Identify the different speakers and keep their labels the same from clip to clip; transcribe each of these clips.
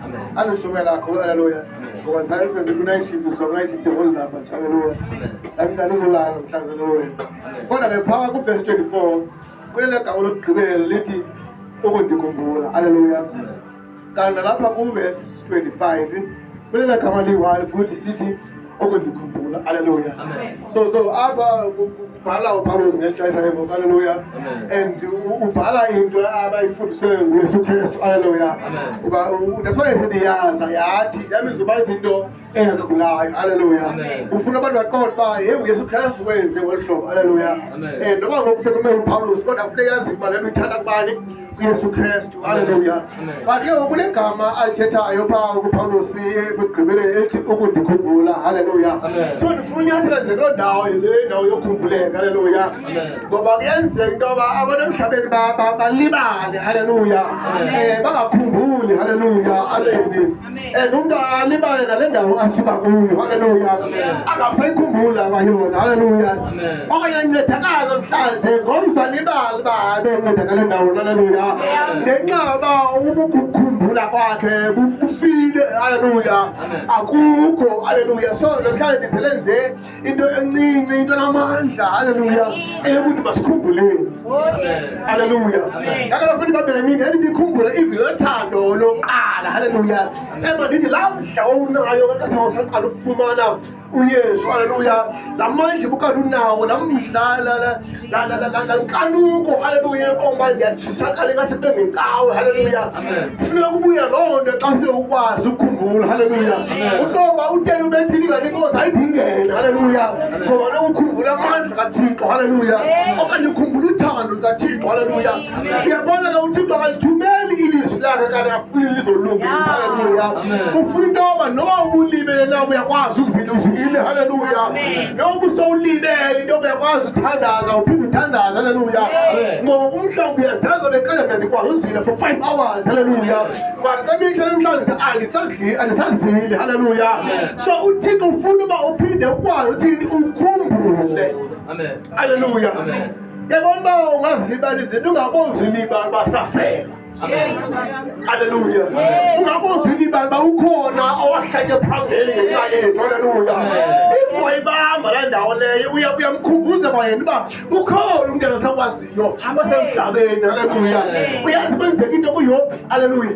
Speaker 1: Haleluya. Andishumayela kakhulu, haleluya. Ngoba ndisayenze kwi-night shift, so kwi-night shift ngolapha nje, haleluya. Lami andizolala namhlanje, haleluya. Kodwa ke phaa kuvesi 24 kulele gama lokugqibela lithi ukundikhumbula, haleluya. Kanti nalapha kuvesi 25 kulele gama liyi-one futhi lithi ukundikhumbula, haleluya. So apha ubhala uPawulos ngeli xesha ke ngoku, haleluya. And ubhala into abayifundisiweyo nguYesu Kristu, haleluya. Uba that's why esithi yaza yathi, that means ubhala izinto engadlulayo, haleluya. Ufuna abantu baqonde uba hey, uYesu Kristu wenze ngolu hlobo, haleluya. And noba ngoku sekume uPawulos, kodwa kufuneka yazi ukuba le nto uyithatha kubani? KuYesu Kristu, haleluya. But ke ngoku kunegama alithethayo phaa kuPawulos ekugqibeleni elithi ukundikhumbula, haleluya. So ndifuna unyathela nje kuloo ndawo, le ndawo yokhumbuleka, haleluya. Ngoba kuyenzeka into yoba abantu emhlabeni balibale, haleluya, bangakhumbuli, haleluya, amen. And umntu alibale nale ndawo asuka kuyo, haleluya, angabisayikhumbula kwayona, haleluya. Okanye ancedakala namhlanje ngomso alibale uba abencedakale ndawo, haleluya, ngenxa yoba ukukhumbula kwakhe kufile, haleluya, akukho, haleluya. So namhlanje ndizele nje into encinci, into enamandla, haleluya, eyokuthi masikhumbuleni, haleluya. Ngakaloku futhi ibabhele mini ethi ndikhumbule ivi lothando lokuqala, haleluya. Ema ndithi laa mdla owunayo kakasaqala ufumana uYesu, haleluya, laa mandla ubukade unawo, laa mdla, laa nkanuko, haleluya, yokomba ndiyatshisakala ingase kube ngecawe, haleluya. Funeka kubuye loo nto xa sewukwazi ukukhumbula, haleluya. Uqoba utele ubethile ingathi inkonzo ayidingene, haleluya, ngoba nokukhumbula amandla kaThixo, haleluya, okanye ukhumbula uthando lukaThixo, haleluya. Uyabona ke, uThixo akalithumeli ilizwi lakhe kanti afuni lizolungisa, haleluya. Ufuna into yoba noba ubulibele na, uyakwazi uzile, uzile, haleluya. Noba usowulibele into yoba uyakwazi uthandaza, uphinde uthandaza, haleluya. Ngoba umhlawumbi uyazazi bekale mna ndikwazi uzile for 5 hours, haleluya, but xa mihla namhlanje andisazili, haleluya. So uThixo ufuna uba uphinde ukwazi uthini? Ukhumbule, haleluya. Yabona uba ungazilibala izinto, ungabozilibala uba safelwa, haleluya. Ungabozilibala uba ukhona owahlanye phambili ngenxa yethu, haleluya. If wayibamba laa ndawo leyo, uyamkhumbuza kwayena uba ukhona umntana osakwaziyo osemhlabeni, haleluya. Uyazi kwenzeka into kuYobhi, haleluya.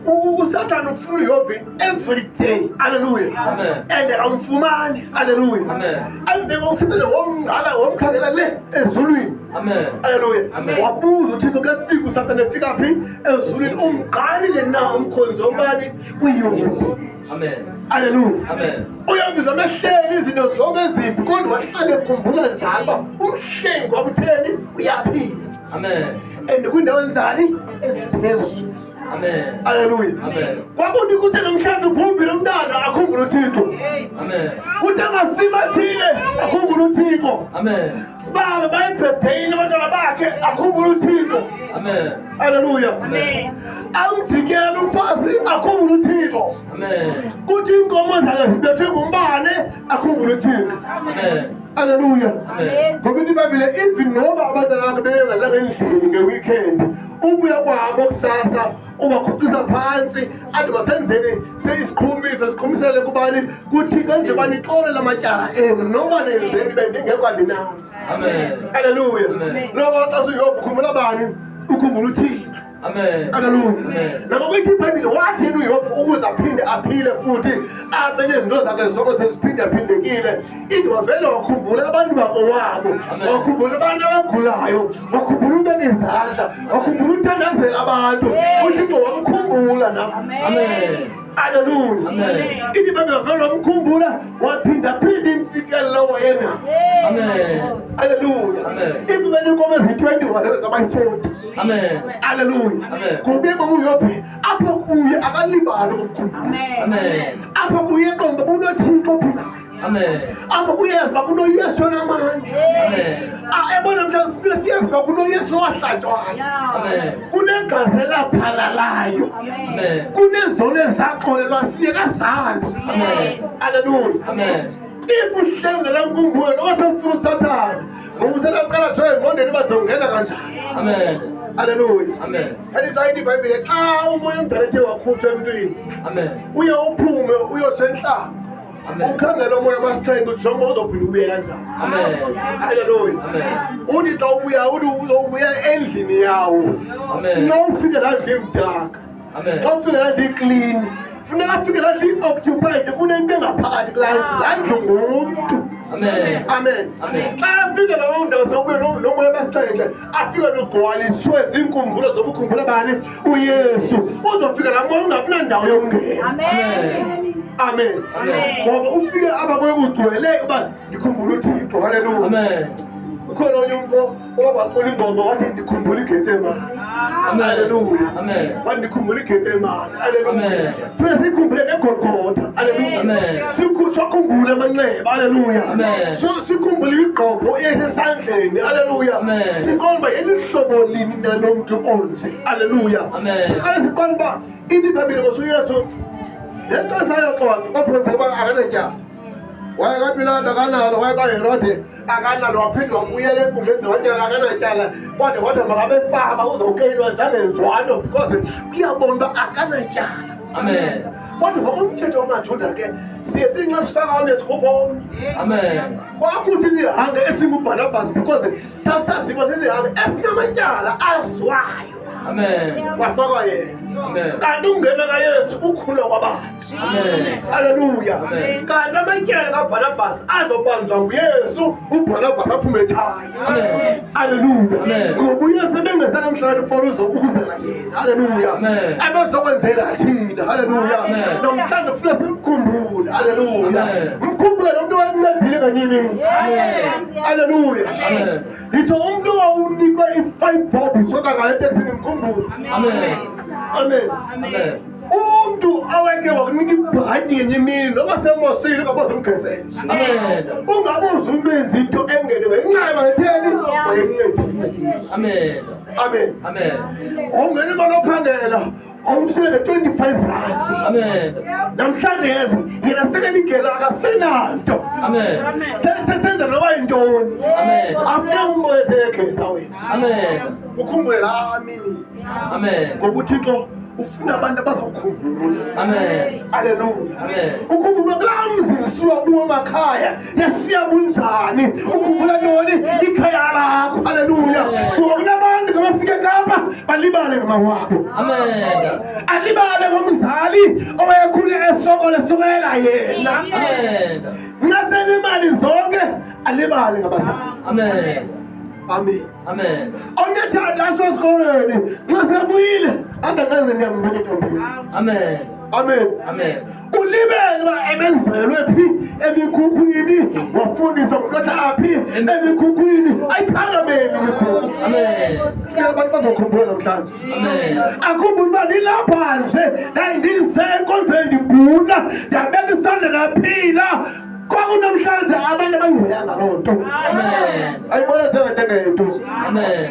Speaker 1: USathane ufuna uYobhi every day, haleluya, and akamfumani, haleluya. Emveni kokusathane womngqala, womkhangela le ezulwini, haleluya, wabuza uThixo kefika uSathane efika phi ezulwini, umgqalile na umkhonzi obani? UYobhi. Aleluya. Uyobi zamehleli izinto zonke ezimbi, kodwa wahlale ekhumbula njalo uba umhlengi wabutheni uyaphila. And kwiindawo enjani? Eziphezulu. Aleluya. Kwakuthi kuthe namhlanje ubhubhile umntana, akhumbule uThixo. Kuthe amasimo athile, akhumbule uThixo. Baba bayibhebheyile abantwana bakhe, akhumbule uThixo. Aleluya. Amjikele umfazi, akhumbule uThixo. Kuthi iinkomo zakhe zibethwe ngumbane, akhumbule uThixo. Aleluya. Ngoba into iBhayibhile, even noba abantwana bakhe bengalanga endlini nge-weekend, ubuya kwabo kusasa ubakhuphisa phantsi, athi masenzeni seyisiqhumiso, siqhumisele kubani? KuThixo, enze uba nixole la matyala enu, noba nenzeni bendingekho andinazi. Aleluya. Loba xa suYobhi ukhumbula bani? Ukhumbula uThixo. Aleluya. Nabo kuyithi iBhayibhile, wathi yena uYobhi ukuze aphinde aphile futhi abe nezinto zakhe zonke seziphindaphindekile, ithi wavele wakhumbula abantu bakowabo, wakhumbula abantu abagulayo, wakhumbula ubeka izandla, wakhumbula uthandazela abantu. UThixo wamkhumbula nam. Aleluya. Ithi ibhayibhile wavele wamkhumbula, waphindaphinda intsikelelo wayenazo. Aleluya. If benenkomo eziyi-20, wazenza zabayi-40. Aleluya. Ngoba uYobhi apho kuye akalibali ukumkhumbula. Apho kuye qomba kunoThixo ophilayo. Apho kuyeza uba kunoYesu onamandla. Ebona mhlawumbi funeka siyazi uba kunoYesu owahlatshwayo, kunegazi elaphalalayo, kunezono ezaxolelwa siye kazali. Aleluya. If uhleli nala nkumbulo, noba sewufuna uSathane, ngoba usenaqala nje engqondweni uba zongena kanjani. Haleluya.
Speaker 2: Amen.
Speaker 1: That ithi iBhayibhile xa umoya omdala ethe wakhutshwa emntwini.
Speaker 2: Amen.
Speaker 1: Uye uphume uyosentlango.
Speaker 2: Amen.
Speaker 1: Ukhangela umoya amasixhenxe ujonge uzophinda ubuye kanjani.
Speaker 2: Amen.
Speaker 1: Haleluya.
Speaker 2: Amen.
Speaker 1: Uthi xa ubuya uthi uzobuya endlini yawo.
Speaker 2: Amen.
Speaker 1: Xa ufike laa ndlu imdaka.
Speaker 2: Amen.
Speaker 1: Xa ufike laa ndlu iklini. Funeka afike laa ndlu i-occupied kunento engaphakathi kulaa ndlu. Laa ndlu ngumntu.
Speaker 2: Amen.
Speaker 1: Amen.
Speaker 2: Amen.
Speaker 1: Xa afike loo ndawo sewubuye nomoya basixhenxe afike lugcwaliswe ziinkumbulo zobukhumbula bani uYesu. Uzofika laa moya ungakunandawo yokungena.
Speaker 2: Amen.
Speaker 1: Amen.
Speaker 2: Amen.
Speaker 1: Ngoba ufike apha kuye kugcwele uba ndikhumbula uThixo. Haleluya.
Speaker 2: Amen.
Speaker 1: Ukhona omnye umfo owabacula ingoma wathi ndikhumbula iGetsemane.
Speaker 2: Amen.
Speaker 1: Haleluya.
Speaker 2: Amen.
Speaker 1: Wathi ndikhumbula iGetsemane. Haleluya.
Speaker 2: Amen.
Speaker 1: Funeka sikhumbule neGolgotha. Haleluya.
Speaker 2: Amen.
Speaker 1: Sikhumbule amanxeba. Haleluya.
Speaker 2: Amen.
Speaker 1: Sikhumbule imigqobho esesandleni. Haleluya.
Speaker 2: Amen.
Speaker 1: Siqonde uba yelihlobo lini nalo mntu onje. Haleluya.
Speaker 2: Amen.
Speaker 1: Siqale siqonde uba ithi iBhayibhile mos uYesu ngexesha ayoxoxa kwafumaniseka uba akanatyala. Waye kaPilato akanalo, waye kaHerode akanalo, waphinde wabuyela enkundleni zamatyala akanatyala. Kwade wathi makabefaka uzokeyilwa njengenzwano because kuyabona uba akanatyala.
Speaker 2: Amen.
Speaker 1: Kodwa ngokomthetho wamaJuda ke siye sinxa sifaka omnye sikhupha omnye.
Speaker 2: Amen.
Speaker 1: Kwakuthi isihange esinguBhanabhasi because sasaziwa sisihange esinamatyala aziwayo.
Speaker 2: Amen.
Speaker 1: Wafakwa yena.
Speaker 2: Amen.
Speaker 1: Kanti ukungena kaYesu kukhula kwabantu.
Speaker 2: Amen.
Speaker 1: Haleluya.
Speaker 2: Amen.
Speaker 1: Kanti amatyala kaBhanabhasi azobanjwa nguYesu, uBhanabhasi aphume ethaya.
Speaker 2: Amen.
Speaker 1: Haleluya.
Speaker 2: Amen.
Speaker 1: Ngoba uYesu ebengezanga emhlabeni for ukuzela yena. Haleluya.
Speaker 2: Amen.
Speaker 1: Ebezokwenzela thina. Haleluya.
Speaker 2: Amen.
Speaker 1: Namhlanje ufuna simkhumbule. Haleluya.
Speaker 2: Amen.
Speaker 1: Mkhumbule lo mntu owayencedile ngenye imini.
Speaker 2: Amen.
Speaker 1: Haleluya.
Speaker 2: Amen.
Speaker 1: Nditsho umntu owawunikwe i-5 bob usoka ngayo eteksini mkhumbule.
Speaker 2: Amen.
Speaker 1: Amen.
Speaker 2: Amen.
Speaker 1: Umntu aweke wakunika ibhatyi ngenye imini noba semosile ungaboze umgezele.
Speaker 2: Amen.
Speaker 1: Ungabuze umenzi into engene ngenxa wayetheni wayekuncedile.
Speaker 2: Amen.
Speaker 1: Amen.
Speaker 2: Amen.
Speaker 1: Ungena imali ophangela awumsile nge-25 rand.
Speaker 2: Amen.
Speaker 1: Namhlanje yezi yena sekeligela akasenanto.
Speaker 2: Amen.
Speaker 1: Senza noba yintoni.
Speaker 2: Amen.
Speaker 1: Afuna umbozegeza wena.
Speaker 2: Amen.
Speaker 1: Ukhumbule laa mini.
Speaker 2: Amen.
Speaker 1: Ngoba uThixo ufuna abantu abazawukhumbula.
Speaker 2: Amen.
Speaker 1: Haleluya.
Speaker 2: Amen.
Speaker 1: Ukhumbula kulaa mzi ndisuka kuwo emakhaya ndiyasiya kunjani. Ukhumbula ntoni? Ikhaya lakho. Haleluya. Ngoba kunabantu xa bafike Kapa balibale ngamawabo.
Speaker 2: Amen.
Speaker 1: Alibale ngomzali owayekhule esokole esokela yena.
Speaker 2: Amen.
Speaker 1: Nxa imali zonke alibale ngabazali.
Speaker 2: Amen.
Speaker 1: Amen.
Speaker 2: Amen.
Speaker 1: Omnye tata asesikolweni nxa sebuyile angangaze ndiyambetha entombini.
Speaker 2: Amen.
Speaker 1: Amen.
Speaker 2: Amen.
Speaker 1: Ulibele uba ebezelwe phi emikhukhwini, wafundiswa ngumntu phi emikhukhwini, ayiphakameli imikhukhu.
Speaker 2: Amen.
Speaker 1: Funeka abantu bazokhumbula namhlanje.
Speaker 2: Amen.
Speaker 1: Akhumbule uba ndilapha nje ndandise enkonzweni ndigula ndabeka isandla ndaphila. Kwakunamhlanje abantu abayihoyanga loo nto.
Speaker 2: Amen.
Speaker 1: Ayibona njengento engento.
Speaker 2: Amen.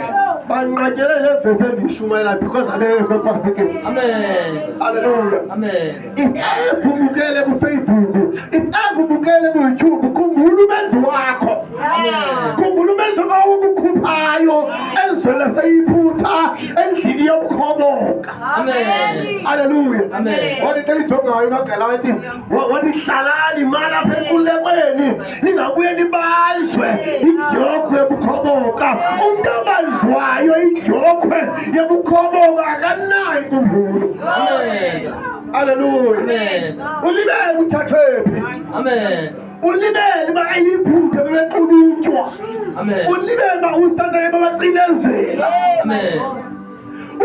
Speaker 1: Banqatyele le vesi endiyishumayela because abekho epasikeni.
Speaker 2: Amen.
Speaker 1: Haleluya.
Speaker 2: Amen.
Speaker 1: If ever ubukele kuFacebook, if ever ubukele kuYouTube, khumbula umenzi wakho.
Speaker 2: Amen.
Speaker 1: Khumbula umenzi owukukhuphayo ezweni laseyiphutha endlini yobukhoboka.
Speaker 2: Amen.
Speaker 1: Haleluya.
Speaker 2: Amen.
Speaker 1: Wathi xa ijongayo emaGalati, wathi hlalani mani apha enkululekweni ningabuye nibanjwe idyokhwe yobukhoboka. Umntu abanjwayo idyokhwe yobukhoboka akanayo inkumbulo.
Speaker 2: Amen.
Speaker 1: Haleluya.
Speaker 2: Amen.
Speaker 1: Ulibele uthathwe phi?
Speaker 2: Amen.
Speaker 1: Ulibele uba eyiphutha bebexulutywa.
Speaker 2: Amen.
Speaker 1: Ulibele uba uSathane bebacinezela.
Speaker 2: Amen.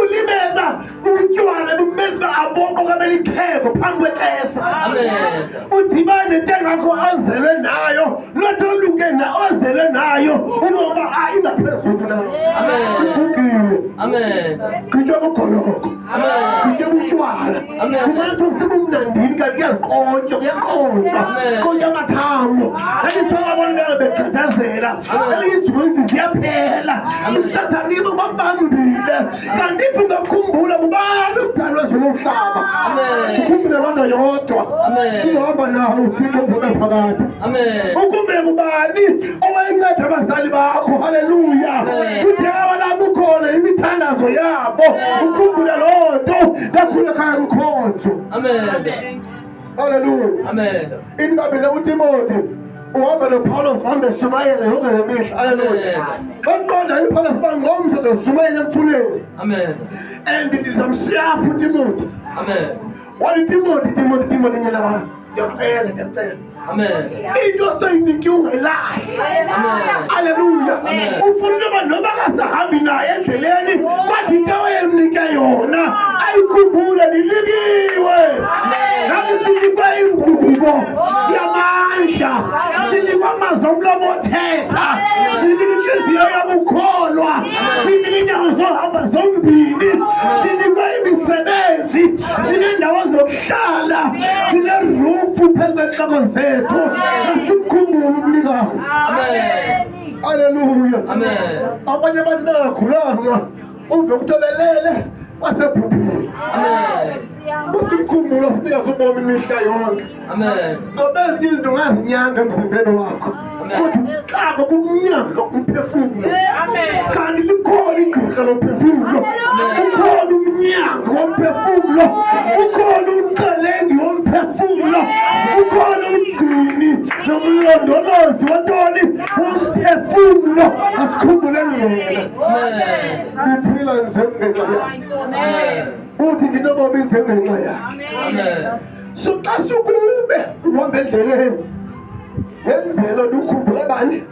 Speaker 1: Ulibele uba utywala bumezi uba aboqoka belipheko phambi kwexesha.
Speaker 2: Amen.
Speaker 1: Udibane nento engakho ozelwe nayo, not oluke na ozelwe nayo, uboba ingaphezulu kunayo.
Speaker 2: Amen.
Speaker 1: Igugile.
Speaker 2: Amen.
Speaker 1: Gqitywa bugoloko.
Speaker 2: Amen.
Speaker 1: Gqitywa butywala.
Speaker 2: Amen.
Speaker 1: Kumane kuthiwa sebumnandini kanti kuyaziqotywa, kuyaqotywa.
Speaker 2: Amen.
Speaker 1: Qotywa amathambo. Ndandisokabona bebe begqithazela. Izijoyinti ziyaphela. Usathane ubambambile. Kanti if ungakhumbula ngubani umdali wezulu nomhlaba.
Speaker 2: Amen.
Speaker 1: Ukhumbule loo nto yodwa.
Speaker 2: Amen.
Speaker 1: Uzohamba nawo uThixo uzobe phakade.
Speaker 2: Amen.
Speaker 1: Ukhumbule ngubani owayenceda abazali bakho. Haleluya.
Speaker 2: Amen.
Speaker 1: Kudala balapho Ndikhona imithandazo yabo. Ukhumbule loo nto. Ndakhula ekhaya kukhonjwa.
Speaker 2: Amen.
Speaker 1: Haleluya.
Speaker 2: Amen.
Speaker 1: Inibambile uTimothy uhamba noPawulos hambe eshumayela yonke le mihla. Haleluya. Xa kuqonda uPawulos uba ngomso ndoshumayela emfuleni.
Speaker 2: Amen.
Speaker 1: And ndizamshiya apha uTimothy.
Speaker 2: Amen.
Speaker 1: Wathi Timothy, Timothy, Timothy nyana wam, ndiyacela, ndiyacela.
Speaker 2: Amen.
Speaker 1: Into soyinikiwe ungayilahli.
Speaker 2: Amen.
Speaker 1: Haleluya. Ufuna into yoba noba akasahambi naye endleleni kodwa into awayemnike yona ayikhumbule, ndinikiwe. Nathi sinikwe ingubo yamandla, sinikwe amazwi omlomo othetha, sinikwe intliziyo yokukholwa, sinikwe iinyawo zohamba zombini, sinikwe imisebenzi, sineendawo zokuhlala, sinerufu phezu kweentloko zethu. Masimkhumbule umnikazi.
Speaker 2: Amen.
Speaker 1: Haleluya.
Speaker 2: Amen.
Speaker 1: Abanye abantu bengagulanga uve kuthiwa belele basebhubhile.
Speaker 2: Amen.
Speaker 1: Usimkhumbule osinikaza ubomi imihla yonke.
Speaker 2: Amen.
Speaker 1: Ngoba ezinye izinto ungazinyanga emzimbeni wakho, kodwa uxako kukunyanga umphefumlo. Kanti likhona igqirha lomphefumlo, ukhona umnyango womphefumlo, ukhona umxelengi womphefumlo, ukhona umgcini nomlondolozi wantoni womphefumlo. Asikhumbuleni yena.
Speaker 2: Amen.
Speaker 1: Niphila nje ngenxa yakhe.
Speaker 2: Amen.
Speaker 1: Uthi ndinobomi nje ngenxa yakhe.
Speaker 2: Amen.
Speaker 1: So xa sukube uhamba endleleni ngenzelo ndikhumbula bani?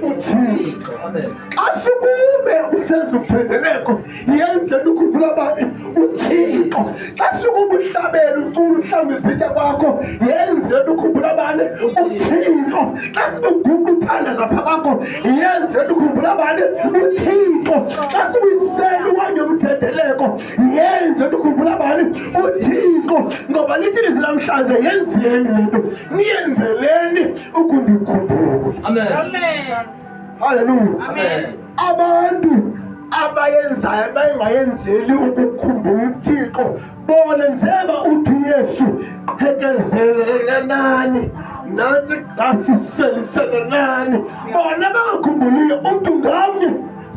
Speaker 1: UThixo.
Speaker 2: Amen.
Speaker 1: Xa sukube usenza umthendeleko yenze ndikhumbula bani? UThixo. Xa sukube uhlabela ucula uhlamba izitya kwakho yenze ndikhumbula bani? UThixo. Xa sikuguqa uthandaza pha kwakho yenze ndikhumbula bani? UThixo. Xa sikuyisela iwayini yomthendeleko yenze ndikhumbula bani? UThixo. Ngoba lithi ilizwi namhlanje yenzeni le nto, niyenzeleni ukundikhumbula.
Speaker 2: Amen.
Speaker 1: Haleluya.
Speaker 2: Amen.
Speaker 1: Abantu abayenzayo bayengayenzeli ukukhumbula uThixo bona njengoba uthi uYesu qhekezelanani nantsi gasiselisenanani bona bangakhumbuliyo umntu ngamnye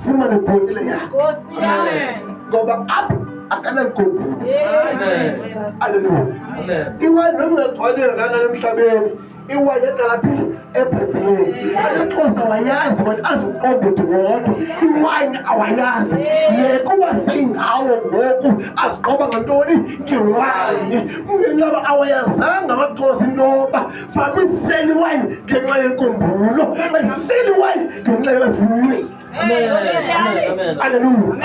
Speaker 1: fumane ibhotile yakhe ngoba apha akanankumbulo.
Speaker 2: Amen.
Speaker 1: Haleluya.
Speaker 2: Amen.
Speaker 1: Iwayini noma ungagcwali kangakanani emhlabeni, iwayini eqala phi? EBhayibhileni. AmaXhosa awayazi wena aziqombothi wodwa iwayini awayazi yekuba seyingawo ngoku aziqoba ngantoni? Ngewayini. Kungenxa yoba awayazanga amaXhosa intoba famisela iwayini ngenxa yenkumbulo, bayisela iwayini ngenxa yoba ifunxile.
Speaker 2: Amen. Amen. Amen.
Speaker 1: Haleluya.